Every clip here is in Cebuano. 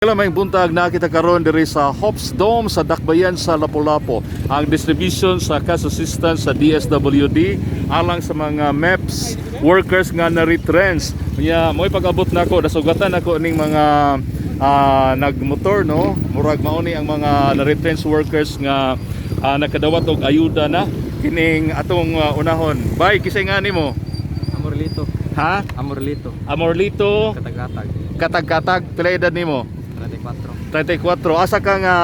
Kailan may buntag na kita karon diri sa Hops Dome sa Dakbayan sa Lapu-Lapu. Ang distribution sa cash assistance sa DSWD alang sa mga MEPS workers nga na-retrench. Nya mo'y pag-abot nako, nasugatan nako ning mga nagmotor, no. Murag mao ni ang mga na-retrench workers nga nakadawat og ayuda na kining atong unahon. Bay, kisay nga nimo? Amorlito. Ha? Amorlito. Amorlito. Katagkatag. Katag-katag, pila edad nimo? 34. 34. Asa ka nga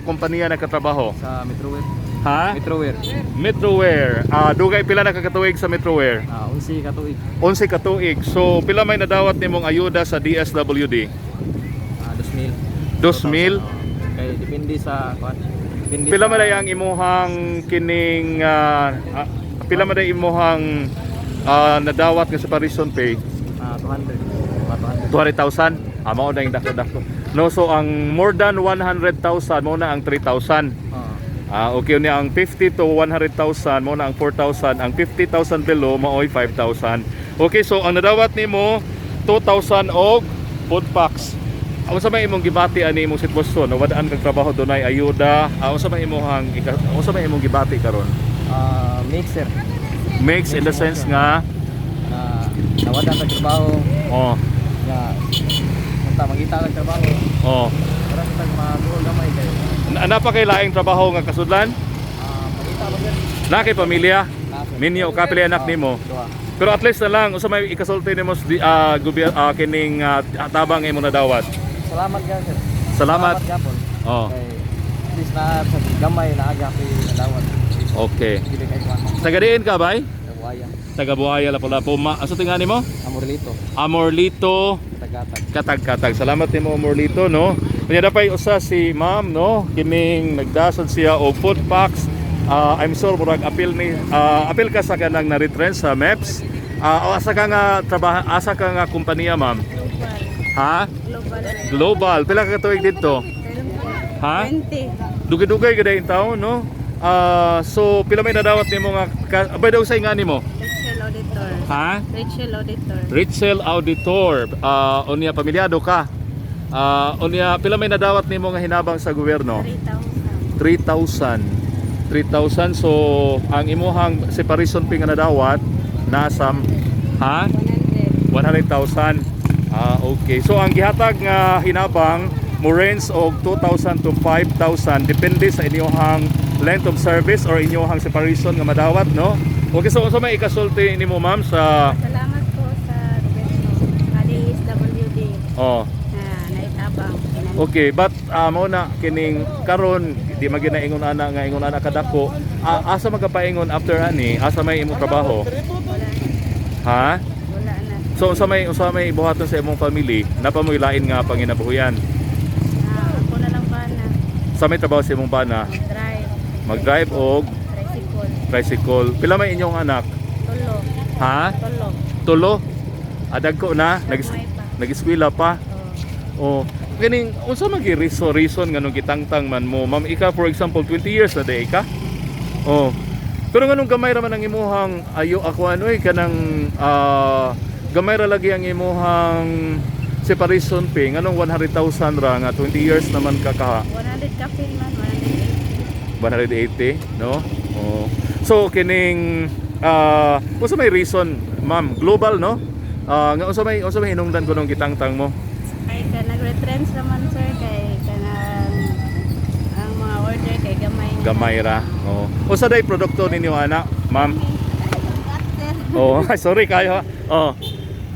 kompanya nakatrabaho? Sa Metroware. Ha? Metroware. Metroware. Dugay pila nakakatuig sa Metroware? 11 ka tuig. 11 ka tuig. So pila may nadawat nimong ayuda sa DSWD? 2,000. 2,000? Kay depende sa kuan. Depende Pila sa, man ang imuhang kining pila man ay imuhang nadawat nga separation pay? 200. Mga 200. 200,000. Mao na yung dako-dako. No, so ang more than 100,000 mao na ang 3,000. Okay niya ang 50 to 100,000 mo na ang 4,000, ang 50,000 below maoy 5,000. Okay, so ang nadawat nimo 2,000 og food packs. Unsa may imong gibati ani imong sitwasyon? Wad-an kag trabaho, dunay ayuda. Unsa may imong unsa may imong gibati karon? Mixer. Makes in the sense nga Na nawad ang trabaho. Nga unta mangita kag trabaho. Para sa tag maguol gamay kay Napa kay laing trabaho nga kasudlan? Mangita ba, sir? Na kay pamilya? Na, sir. Minyo ka, pila anak nimo? Duha. Pero at least na lang unsa may ikasulti nimo sa kining tabang imong nadawat? Salamat ka, sir. Salamat. Salamat gapon. Oh. Kay at least na sa gamay na aga kay nadawat. Okay. Dili kay kuan. Taga diin ka, bay? Buhaya. Taga Buhaya, Lapu-Lapu. Ma, asa tingani mo? Amorlito. Amorlito. Katagkatag. Katag-katag. Salamat nimo, Amorlito, no. Unya dapay usa si ma'am, no, kining nagdason siya og food packs. I'm sure murag appeal ni appeal ka sa kanang na-retrench sa MEPS. Asa ka nga trabaho, asa ka nga kompanya, ma'am? Global. Ha? Global. Global. Pila ka tuig dito? Ha? 20. Dugay-dugay gid ang taon, no? So pila may nadawat nimo nga abay daw sa nga nimo? Rachel Auditor. Ha? Rachel Auditor. Ritzel Auditor, unya pamilyado ka. Unya pila may nadawat nimo nga hinabang sa gobyerno? 3,000. 3,000. 3,000, so ang imuhang separation fee nga nadawat nasa, ha? 100. 100,000. Okay. So ang gihatag nga hinabang mo range og 2,000 to 5,000 depende sa inyong length of service or inyong separation nga madawat, no? Okay, so unsa may ikasulti nimo, ma'am, sa Salamat po sa gobyerno. Sa DSWD na naitabang. Okay, but mao na kining karon di man gina ingon ana nga ingon ana kadako. Asa magkapaingon after ani? Asa may imong trabaho? Wala na. Ha? Wala na. So unsa may buhaton sa imong family? Napa mo'y lain nga panginabuhian? Ako na lang ba na Sa may trabaho sa imong bana? Drive. Mag-drive og Tricycle. Tricycle. Pila may inyong anak? Tulo. Ha? Tulo. Tulo? Adag ko na nag Gamay pa. Nag-eskwela pa. Oh. Oh. Kining unsa man gyud reason nganong gitangtang man mo? Ma'am, ika for example 20 years na day ka? Oh. Pero nganong gamay ra man ang imuhang ayo ako ano eh kanang gamay ra lagi ang imuhang separation pay, nganong 100,000 ra nga 20 years naman ka kaha? 100 kapin man. 180. 180, no? Oh. So kining unsa may reason, ma'am, global, no? Nga unsa may hinungdan ko nung gitangtang mo? Ay ka nag-retrench naman, sir, kay kanang ang mga order kay gamay nga. Gamay ra. Oh. Unsa day produkto ninyo ana, ma'am? Oh, sorry kayo. Oh.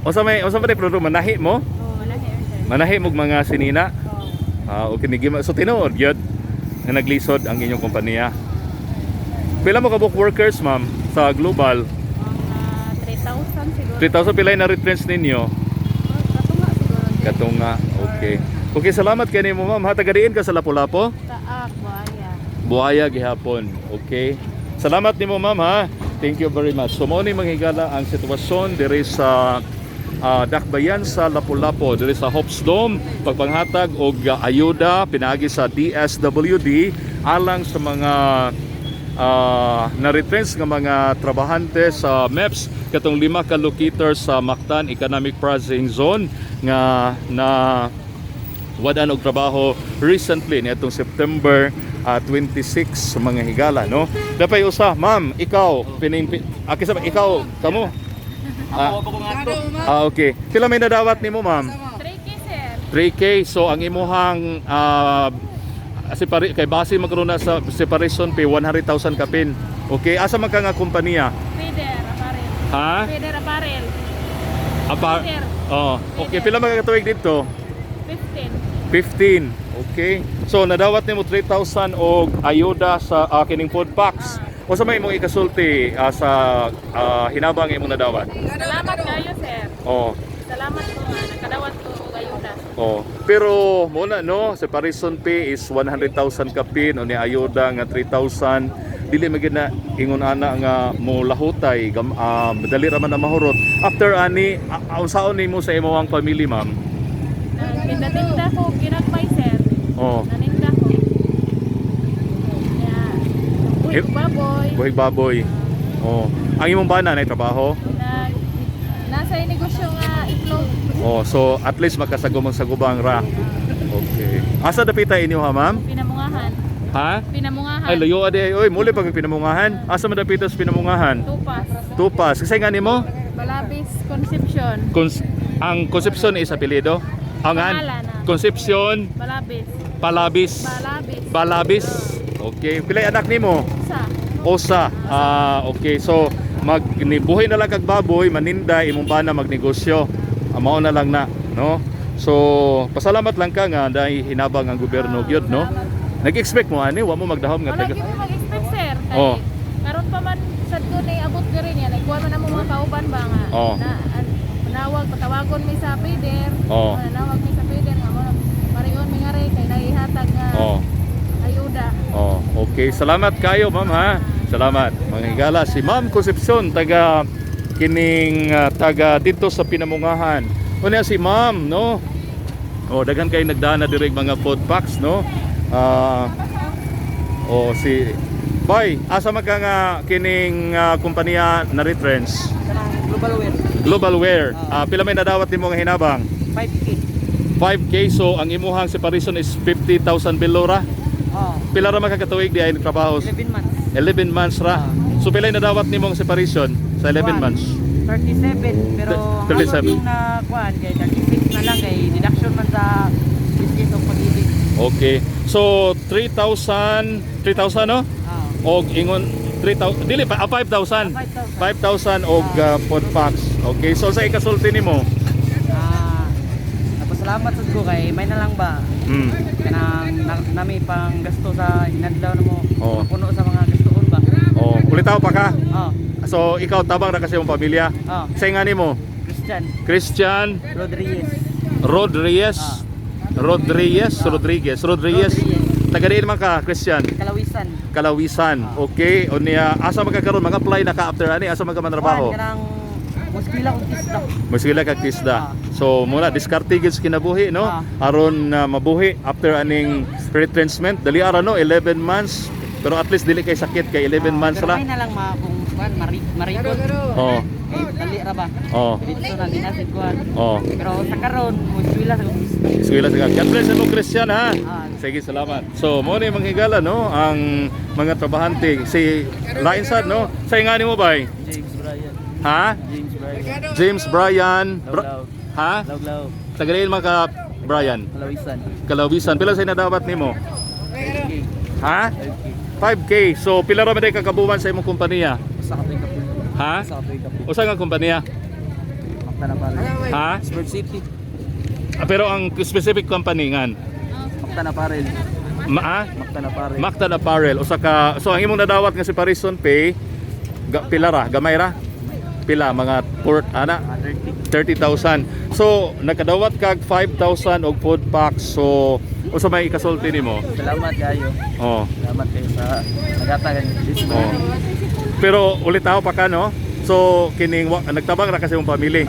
Unsa may produkto manahi mo? Oh, manahi, sir. Manahi mog mga sinina. Oh. Okay ni so tinuod gyud nga naglisod ang inyong kompanya. Pila mo ka book workers, ma'am, sa global? Mga 3,000 siguro. 3,000. Pila na retrench ninyo? Oh, katunga siguro. Katunga. Okay. Okay, salamat kay nimo, ma'am. Ha, taga diin ka sa Lapu-Lapu? Taak, buhaya. Buhaya gihapon. Okay. Salamat nimo, ma'am, ha. Thank you very much. So mao ni manghigala ang sitwasyon diri sa Dakbayan sa Lapu-Lapu diri sa Hops Dome, pagpanghatag og ayuda pinaagi sa DSWD alang sa mga na-retrench nga mga trabahante sa MEPS katong lima ka locator sa Mactan Economic Processing Zone nga na Wad-an og trabaho recently niadtong September 26, mga higala, no? Dapay usa, ma'am, ikaw pining kinsa ba ikaw kamo? Ah, okay. Pila may nadawat nimo, ma'am? 3K, sir. 3K. So ang imuhang separa kay base magkaroon na sa separation pay 100,000 kapin. Okay, asa man ka nga kompanya? Feeder apparel. Ha? Feeder apparel. Apa? Feeder. Oh, okay, pila man ka katuig dito? 15. 15. Okay. So nadawat nimo 3,000 og ayuda sa kining food packs. Unsa may imong ikasulti sa hinabang imong nadawat? Salamat kayo, sir. Oh. Salamat po nga nakadawat ko og ayuda. Oh, pero mo na, no, separation pay is 100,000 kapin o ni ayuda nga 3,000, dili man gyud na ingon ana nga mo lahutay dali ra man na mahurot. After ani, unsaon nimo sa imong family, ma'am? Nagtinda-tinda ko ginagmay, sir. Oh, Naninda ko. Kaya, uy, Eh, baboy. Buhig baboy. Oh, ang imong bana nay trabaho? Nag, nasa negosyo nga itlog. Oh, so at least makasagumang sagubang ra. Okay. Asa dapita inyo ha, ma'am? Pinamungahan. Ha? Pinamungahan. Ay, layo ade. Oy, muli pag pinamungahan. Asa man dapita sa pinamungahan? Tupas. Tupas. Kasi nga nimo? Balabis Concepcion. Ang Concepcion is apelyido. Ang an? Pangalan, ah. Concepcion Balabis. Palabis. Balabis. Balabis. Okay. Pilay anak nimo? Sa. Osa. Ah, okay. So magnibuhay na lang kag baboy, maninda imong bana magnegosyo. Mao na lang na, no? So pasalamat lang ka nga dahil hinabang ang gobyerno gyud, no? Nag-expect mo ani wa mo magdahom nga Wala taga. gyud mo mag-expect, sir. Kay karon pa man sad ko ni abot diri niya, nagkuha man amo mga kauban ba nga. Na an, manawag patawagon mi sa feeder. Manawag mi sa feeder nga mo parion mi nga kay naihatag nga ayuda. Oh, okay. Salamat kayo, ma'am, ha. Salamat. Mga higala, si Ma'am Concepcion, taga kining taga dito sa Pinamungahan. Unya si Ma'am, no? Oh, daghan kay nagdana diri mga food packs, no? Oh, si Bay, asa man ka nga kining kompanya na retrench? Kanang Global Wear. Global Wear. Pila may nadawat nimo nga hinabang? 5K. 5K, so ang imuhang separation is 50,000 below ra. Oh, Pila ra makakatuig di ay nagtrabaho? 11 months. 11 months ra. So pila yung nadawat nimong separation sa 11 Kuan, months? 37, pero ang 37. yung nakuan kay 36 na lang kay deduction man sa business of Pag-IBIG. Okay. So 3,000, 3,000, no? Oh. Og ingon 3,000 dili pa, 5,000. 5,000. 5,000 og food packs. Okay. So sa ikasulti nimo? Napasalamat sad ko kay may na lang ba kanang nami pang gasto sa inadlaw na mo puno sa mga gastoon ba. Oh, ulitaw pa ka. Oh, So ikaw tabang ra kasi imong pamilya. Oh. Sa nga nimo? Christian Christian Rodriguez. Rodriguez. Rodriguez, Rodriguez, Rodriguez. Rodriguez. Taga diin man ka, Christian? Kalawisan. Kalawisan. Okay. O niya, asa man ka karon mag-apply na ka after ani? Asa man ka mantrabaho? Kuan, kanang muskila kong tisda. Magsila ka kisda. So muna diskarte gyud sa kinabuhi, no? Aron na mabuhi after aning retrenchment. Dali ara, no, 11 months, pero at least dili kay sakit kay 11 months Pero ra. may na lang ma kung kuan marikot. Kay dali ra ba. Dito na ginasid kuan. Pero sa karon muskila sa kong tisda. Eskwela sa God bless mo, Christian, ha. Ah. Sige, salamat. So mo ni mga higala, no, ang mga trabahante si lain sad, no. Sa nga nimo, bay? James Bryan. Ha? James Bryan. James Bryan. Ha? Lawlaw. Tagaliin man ka, Brian? Kalawisan. Kalawisan. Pila sa nadawat nimo? 5K. Ha? 5K. 5K. So pila ra man day kakabuwan sa imong kompanya? Usa ka tuig kapil. Ha? Usa ka tuig kapil. Usa nga kompanya? Makta na pare. Ha? Smart City. Ah, pero ang specific company ngan? Makta na pare. Maa? Makta na pare. Mactan Apparel. Usa ka. So ang imong nadawat nga separation pay pila ra? Gamay ra? Pila mga port ana? 30. 30,000. So nakadawat kag 5,000 og food packs. So usa may ikasulti nimo? Salamat kayo. Salamat kayo sa nagatagan this Oh. Pero ulitaw pa ka, no? So kining nagtabang ra kasi imong pamilya.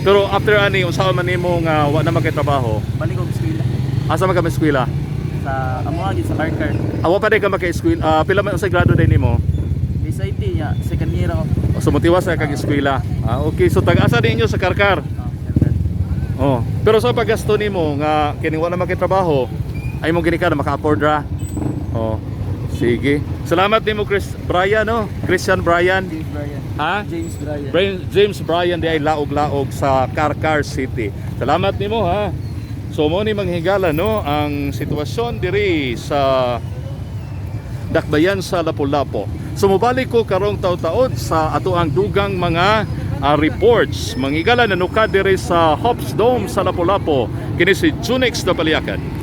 Pero after ani, unsa man nimo nga wa na magkatrabaho? Balik og eskwela. Asa man ka eskwela? Sa amo gi sa Carcar. Awa pa day ka maka-eskwela. Pila man unsay grado day nimo? SIT nya second year ako. So motiwas sa kag eskwela. Ah, okay. So taga asa ninyo sa Karkar? Oh, Carcar. Oh. Pero sa paggasto nimo nga kini wala makitrabaho, ay mo gini ka na maka-afford ra. Oh. Sige. Salamat nimo, Chris Brian, no? Christian Brian. James Bryan. Ha? James Bryan. Brian, James Bryan di ay laog-laog sa Carcar City. Salamat nimo, ha. So mo ni manghigala, no, ang sitwasyon diri sa Dakbayan sa Lapu-Lapu. Sumubalik ko karong taud-taod sa ato ang dugang mga reports. Manghigala nanuka diri sa Hops Dome sa Lapu-Lapu. Kini si Junix Dapaliakan.